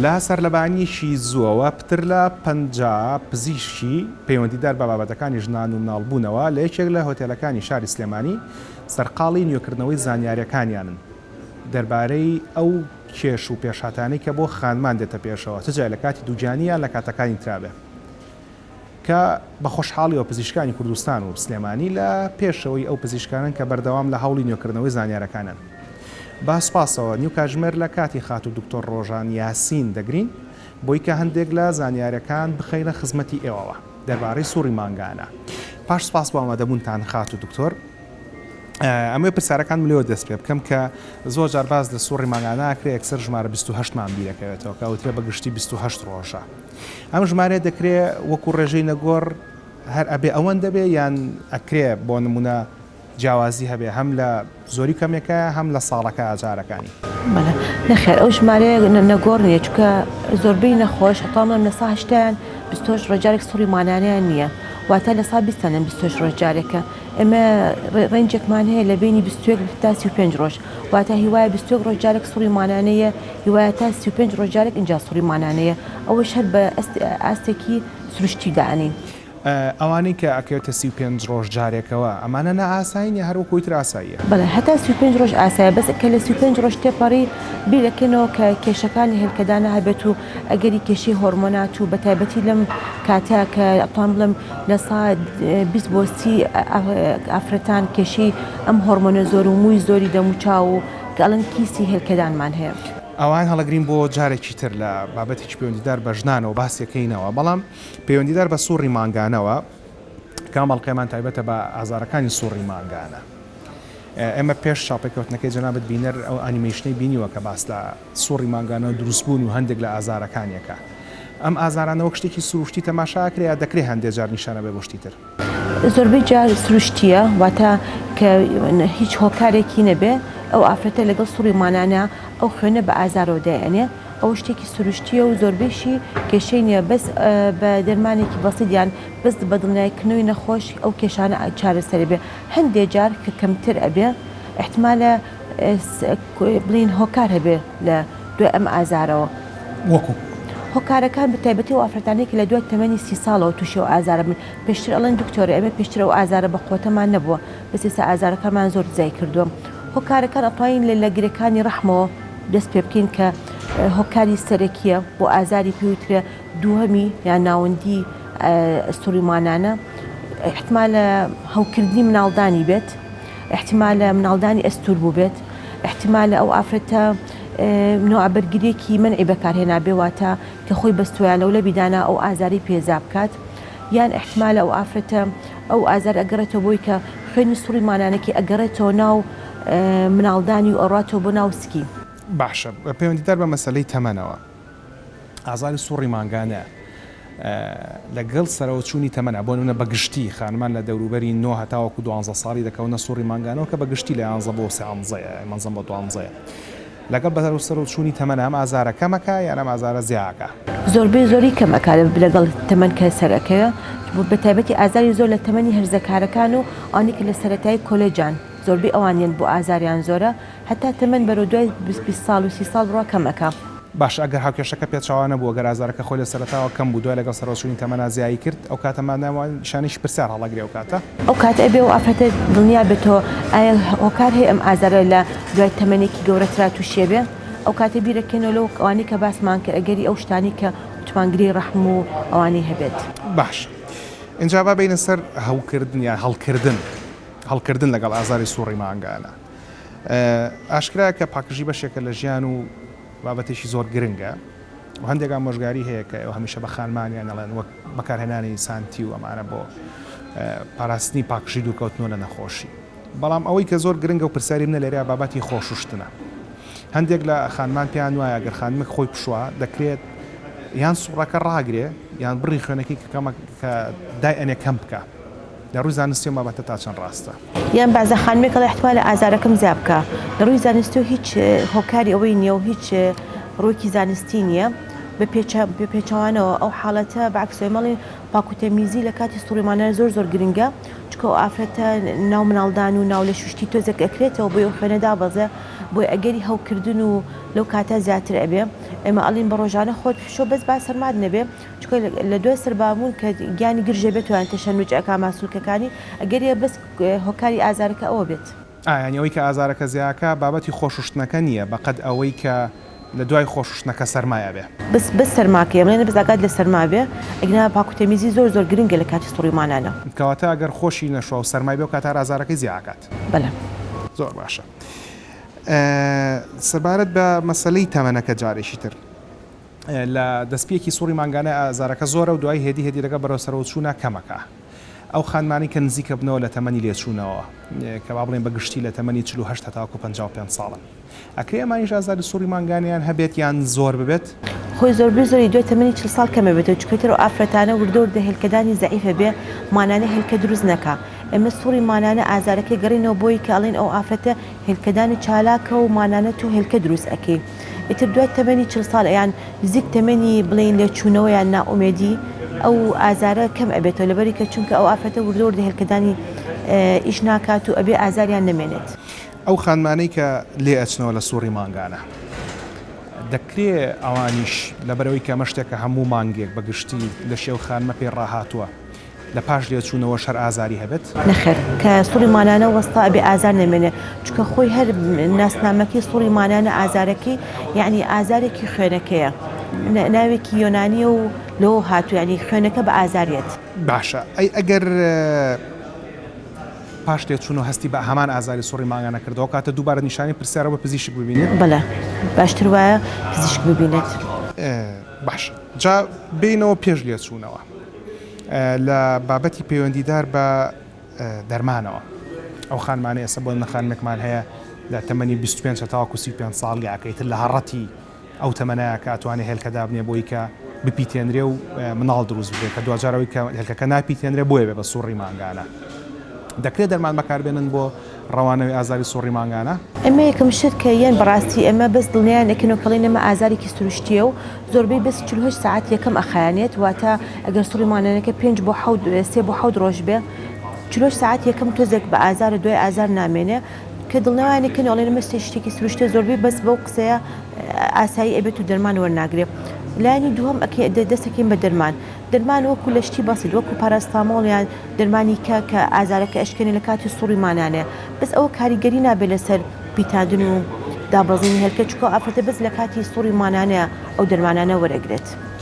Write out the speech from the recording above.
لە سەرلەبەیانییەکی زووەوە پتر لە 50 پزیشکی پەیوەندیدار بە بابەتەکانی ژنان و مناڵبوونەوە لە یەکێک لە هۆتێلەکانی شاری سلێمانی سەرقاڵی نوێکردنەوەی زانیارییەکانیانن دەربارەی ئەو کێش و پێشهاتانەی کە بۆ خانمان دێتە پێشەوە چ جا لە کاتی دووگیانی یان لە کاتەکانی ترا بێ. کە بە خۆشحاڵیەوە پزیشکانی کوردستان و سلێمانی لە پێشەوەی ئەو پزیشکانەن کە بەردەوام لە هەوڵی نوێکردنەوەی زانیارەکانن. بە سوپاسەوە نیو کاتژمێر لە کاتی خاتوو دکتۆر ڕۆژان یاسین دەگرین بۆی کە هەندێک لە زانیارەکان بخەینە خزمەتی ئێوەوە دەربارەی سوڕی مانگانە. پاش سوپاس بۆ ئامادەبوونتان خاتوو دکتۆر. ئەمەوێ پرسیارەکانم لێوە دەست پێ بکەم کە زۆر جار باس لە سوڕی مانگانە ئەکرێ یەکسەر ژمارە 28 مان بیرەکەوێتەوە کە ئەوترێ بە گشتی 28 ڕۆژە. ئەم ژمارەیە دەکرێ وەکو ڕێژەی نەگۆڕ هەر ئەبێ ئەوەندە بێ یان ئەکرێ بۆ نمونە جیاوازی هەبێ هەم لە زۆری کەمێکە هەم لە ساڵەکە جارەکانی؟ بەڵێ نەخێر ئەو ژمارەیە نەگۆڕ نییە چونکە زۆربەی نەخۆش ئەتوانم بڵێم لە سا هەشتایان 28 ڕۆژ جارێک سوڕی مانانەیان نییە واتە لە سا بیستیان 28 ڕۆژ جارێکە ئێمە ڕەنجێکمان هەیە لە بینی 21 تا 35 ڕۆژ واتە هیوایە 21 ڕۆژ جارێک سوڕی مانانەیە هیوایە تا 35 ڕۆژ جارێک ئینجا سوڕی مانانەیە ئەوەش هەر بە ئاستێکی سروشتی دائەنێین. ئەوانەی کە ئەکەوێتە 35 ڕۆژ جارێکەوە ئەمانە نائاسایین یا هەر وەکو ئەوی تر ئاساییە؟ بەڵێ هەتا 35 ڕۆژ ئاسایە بەس کە لە 35 ڕۆژ تێپەڕی بیر دەکەینەوە کە کێشەکانی هێلکەدانە هەبێت و ئەگەری کێشەی هۆرمۆنات و بەتایبەتی لەم کاتە کە ئەتوانم بڵێم لە سا 20 بۆ 30 ئافرەتان کێشەی ئەم هۆرمۆنە زۆر و مووی زۆری دەموچاو و کە ئەڵێن کیسی هێلکەدانمان هەیە. ئەوان هەڵەگرین بۆ جارێکی تر لە بابەتێکی پەیوەندیدار بە ژنانەوە باسیەکەینەوە بەڵام پەیوەندیدار بە سوڕی مانگانەوە کە ئەم ئەڵقەیەمان تایبەتە بە ئازارەکانی سوڕی مانگانە ئێمە پێش چاوپێکەوتنەکەی جەنابت بینەر ئەو ئەنیمەیشنەی بینیوە کە باس لە سوڕی مانگانە و دروستبوون و هەندێک لە ئازارەکانیەکە ئەم ئازارانە وەک شتێکی سروشتی تەماشا ئەکرێ یا دەکرێ هەندێ جار نیشانە بێ بۆ شتی تر؟ زۆربەی جار سروشتییە واتە کە هیچ هۆکارێکی نەبێ ئەو ئافرەتە لەگەڵ سوڕی مانانە ئەو خوێنە بە ئازارەوە دایئەنێ ئەوە شتێکی سروشتییە و زۆربەیشی کێشەی نییە بەس بە دەرمانێکی بەسیت یان بەس بە دڵنیایکردنەوەی نەخۆش ئەو کێشانە چارەسەر ئەبێ هەندێ جار کە کەمتر ئەبێ ئیحتمالە بڵێین هۆکار هەبێ لە دوای ئەم ئازارەوە. وەکو؟ هۆکارەکان بە تایبەتی ئەو ئافرەتانەی کە لە دوای تەمەنی سی ساڵەوە تووشی ئەو ئازارە بن پێشتر ئەڵێن دکتۆر ئێمە پێشتر ئەو ئازارە بە قوەتەمان نەبووە بەس ئێستا ئازارەکانمان زۆر زیای کردووە هۆکارەکان ئەتوانین لە لە گرێکانی ڕەحمەوە دەست پێ بکەین کە هۆکاری سەرەکیە بۆ ئازاری پێوترێ دووهەمی یان ناوەندی سوڕی مانانە ئیحتمالە هەوکردنی مناڵدانی بێت ئیحتمالە مناڵدانی ئەستوور بووبێت، ئیحتمالە ئەو ئافرەتە نوعە بەرگریەکی مەنعی بەکارهێنابێ واتە کە خۆی بەستووە یان لەولەبی دانا ئەو ئازارەی پێ زا بکات یان ئیحتمالە ئەو ئافرەتە ئەو ئازار ئەگەڕێتەوە بۆی کە خوێنی سوڕی مانانەکەی ئەگەڕێتەوە ناو مناڵدانی و ئەڕاتەوە بۆ ناو سکی. باشە پەیوەندیدار بە مەسەلەی تەمەنەوە ئازاری سوڕی مانگانە لەگەڵ سەرەوەچوونی تەمەنە، بۆ نمونە بە گشتی خانمان لە دەوروبەری نۆ هەتاوەکو دوانزە ساڵی دەکەونە سوڕی مانگانەوە کە بە گشتی لە یانزە بۆ سیانزەیە مەنزەم بۆ دوانزەیە لەگەڵ بەرەو سەرەوچوونی تەمەنە ئەم ئازارە کەمەکا یان ئەم ئازارە زیاکا؟ زۆربەی زۆری کەم ئەکا لەگەڵ تەمەن کە سەر ئەکەوێ بە تایبەتی ئازاری زۆر لە تەمەنی هەرزەکارەکان و ئەوانەی کە لە سەرەتایی کۆلێجان زۆربەی ئەوانیان بۆ ئازاریان زۆرە هەتا تەمەن بەرەو دوای 20 ساڵ و 30 ساڵ بڕوا کەم ئەکا. باشە ئەگەر هاوکێشەکە پێچەوانە بوو، ئەگەر ئازارەکە خۆی لە سەرەتاوە کەم بوو دوای لەگەڵ سەرەوەچوونی تەمەنا زیایی کرد، ئەو کاتە مانا وا نیشانەیەکی پرسیار هەڵەگرێ ئەو کاتە؟ ئەو کاتە ئەبێ ئەو ئافرەتە دڵنیا بێتەوە ئایا هۆکار هەیە ئەم ئازارە لە دوای تەمەنێکی گەورەترا تووشی ئەبێ؟ ئەو کاتە بیرەکەینەوە لەو ئەوانەی کە باسمان کرد ئەگەری ئەو شتانەی کە وتمان گرێی ڕەحم و ئەوانەی هەبێت. باشە ئینجا با بێینە سەر هەوکردن یان هەڵکردن، هەڵکردن لەگەڵ ئازاری سوڕی مانگانە. ئاشکرایە کە پاکژی بەشێکە لە ژیان و بابەتێکی زۆر گرنگە و هەندێک ئامۆژگاری هەیە کە ئێوە هەمیشە بە خانمانیان ئەڵێن وەک بەکارهێنانی سانتی و ئەمانە بۆ پاراستنی پاکژی دوورکەوتنەوە لە نەخۆشی بەڵام ئەوەی کە زۆر گرنگە و پرسیاری منە لێرە بابەتی خۆشوشتنە هەندێک لە خانمان پێیان وایە گەر خانمێک خۆی پشوە دەکرێت یان سوڕەکە ڕاگرێ یان بڕی خوێنەکەی کە کەمە کە دای ئەنێ کەم بکە لە ڕووی زانستی ئەم بابەتە تا چەند ڕاستە؟ یان بەعزە خانمێک ئەڵێ احتمالە ئازارەکەم زیا بکا لە ڕووی زانستیەوە هیچ هۆکاری ئەوەی نیە و هیچ ڕوویەکی زانستی نیە. بە پێچەوانەوە ئەو حاڵەتە بە عەکسەوە ئێمە ئەڵێین پاکوتەمیزی لە کاتی سوڕیمانە زۆر زۆر گرنگە چونکە ئەو ئافرەتە ناو مناڵدان و ناو لەشوشتی تۆزێک ئەکرێتەوە بۆی ئەو خوێنە دابەزێ بۆی ئەگەری هەوکردن و لەو کاتە زیاتر ئەبێ ئێمە ئەڵێین بە ڕۆژانە خۆت بشۆ بەس با سەرمات نەبێ چونکە لە دوای سەربابوون کە گیانی گرژ ئەبێت و یان تەشەنوج ئەکا ماسولکەکانی ئەگەریە بەس هۆکاری ئازارەکە ئەوە بێت. ئا یانی ئەوەی کە ئازارەکە زیاکا بابەتی خۆشوشتنەکە نییە بەقەد ئەوەی کە لە دوای خۆشوشتنەکە سەرمای ئەبێ. بەس بەس سەرماکەی ئەمە بەس ئاگات لە سەرما بێ ئەگینا پاک و تەمیزی زۆر زۆر گرنگە لە کاتی سوڕیمانانا. کەواتە ئەگەر خۆشی نەشوا و سەرمای بێ ئەو کاتە هەر ئازارەکەی زیا ئەکات. بەلێ. زۆر باشە سەبارەت بە مەسەلەی تەمەنەکە جارێکی تر لە دەستپێکی سوڕی مانگانە ئازارەکە زۆرە و دوایی هێدی هێدی لەگەڵ بەرەو سەرەوە چوونا کەمەکە. ئەو خانمانەی کە نزیکە بنەوە لە تەمەنی لێچوونەوە کە با بڵێین بە گشتی لە تەمەنی 48 هەتاکو 55 ساڵن ئەکرێ ئەمانیش ئازاری سوڕی مانگانەیان هەبێت یان زۆر ببێت؟ خۆی زۆربەی زۆری دوای تەمەنی 40 ساڵ کەم ئەبێتەوە چونکە ئیتر ئەو ئافرەتانە وردە وردە هێلکەدانی زەعیف ئەبێ مانانە هێلکە دروست نەکا ئێمە سوڕی مانانە ئازارەکەی گەڕینەوە بۆی کە ئەڵێن ئەو ئافرەتە هێلکەدانی چالاکە و مانانە تۆ هێلکە دروست ئەکەی ئیتر دوای تەمەنی 40 ساڵ یان نزیک تەمەنی بڵێین لێچوونەوە یان نائومێدی ئەو ئازارە کەم ئەبێتەوە لەبەری کە چونکە ئەو ئافرەتە وردە وردە هێلکەدانی ئیش ناکات و ئەبێ ئازاریان نەمێنێت. ئەو خانمانەی کە لێ ئەچنەوە لە سوڕی مانگانە دەکرێ ئەوانیش لەبەرئەوەی کە ئەمە شتێکە هەموو مانگێک بە گشتی لەشی ئەو خانمە پێی ڕاهاتووە لە پاش لێچوونەوەش هەر ئازاری هەبێت؟ نەخێر کە سوڕی مانانە وەستا ئەبێ ئازار نەمێنێ چونکە خۆی هەر ناسنامەکەی سوڕی مانانە ئازارەکەی یەعنی ئازارێکی خوێنەکەیە ناوێکی یۆنانیە و لەوە هاتووە یەعنی خوێنەکە بە ئازاریەت. باشە ئەی ئەگەر پاش لێچوونەوە هەستی بە هەمان ئازاری سوڕی مانگانە کردەوە کاتە دووبارە نیشانەی پرسیارە بە پزیشک ببینێت؟ بەڵێ باشتر وایە پزیشک ببینێت. باشە جا بێینەوە پێش لێچوونەوە لە بابەتی پەیوەندیدار بە دەرمانەوە ئەو خانمانە ئێستا بۆ نە خانمێکمان هەیە لە تەمەنی 25 هەتاوەکو 35 ساڵ یاکە ئیتر لە هەڕەتی ئەو تەمەنایە کە ئەتوانێ هێلکە دابنێ بۆی کە بپیتێنرێ و مناڵ دروست ببێ کە دواجار ئەوەی کە هێلکەکە ناپیتێنرێ بۆیە بێ بە سوڕی مانگانە دەکرێت دەرمان بەکاربێنن بۆ ڕەوانەوەی ئازاری سوڕی مانگانە؟ ئێمە یەکەم شت کە یەن بەڕاستی ئێمە بەس دڵنیایان ئەکەین و کەڵین ئێمە ئازارێکی سروشتیە و زۆربەی بەس 48 سەعات یەکەم ئەخایەنێت واتە ئەگەر سوڕی مانگانەکە پێنج بۆ حەوت سێ بۆ حەوت ڕۆژ بێ 48 سەعات یەکەم تۆزێک بە ئازارە دوای ئازار نامێنێ کە دڵنیایان ئەکەین و ئەڵێن ئەمە شتێکی سروشتیە زۆربەی بەس بەو قسەیە ئاسایی ئەبێت و دەرمان وەرناگرێ لایەنی دووهەم ئەکەی دەست ئەکەین بە دەرمان دەرمان وەکو لە شتی بەسیت وەکو پاراستامۆڵ یان دەرمانی کە کە ئازارەکە ئەشکێنێ لە کاتی سوڕی مانانێ بەس ئەوە کاریگەری نابێت لەسەر پیتاندن و دابەزینی هێلکە چونکە ئەو ئافرەتە بەس لە کاتی سوڕی مانانەیە ئەو دەرمانانە وەرئەگرێت.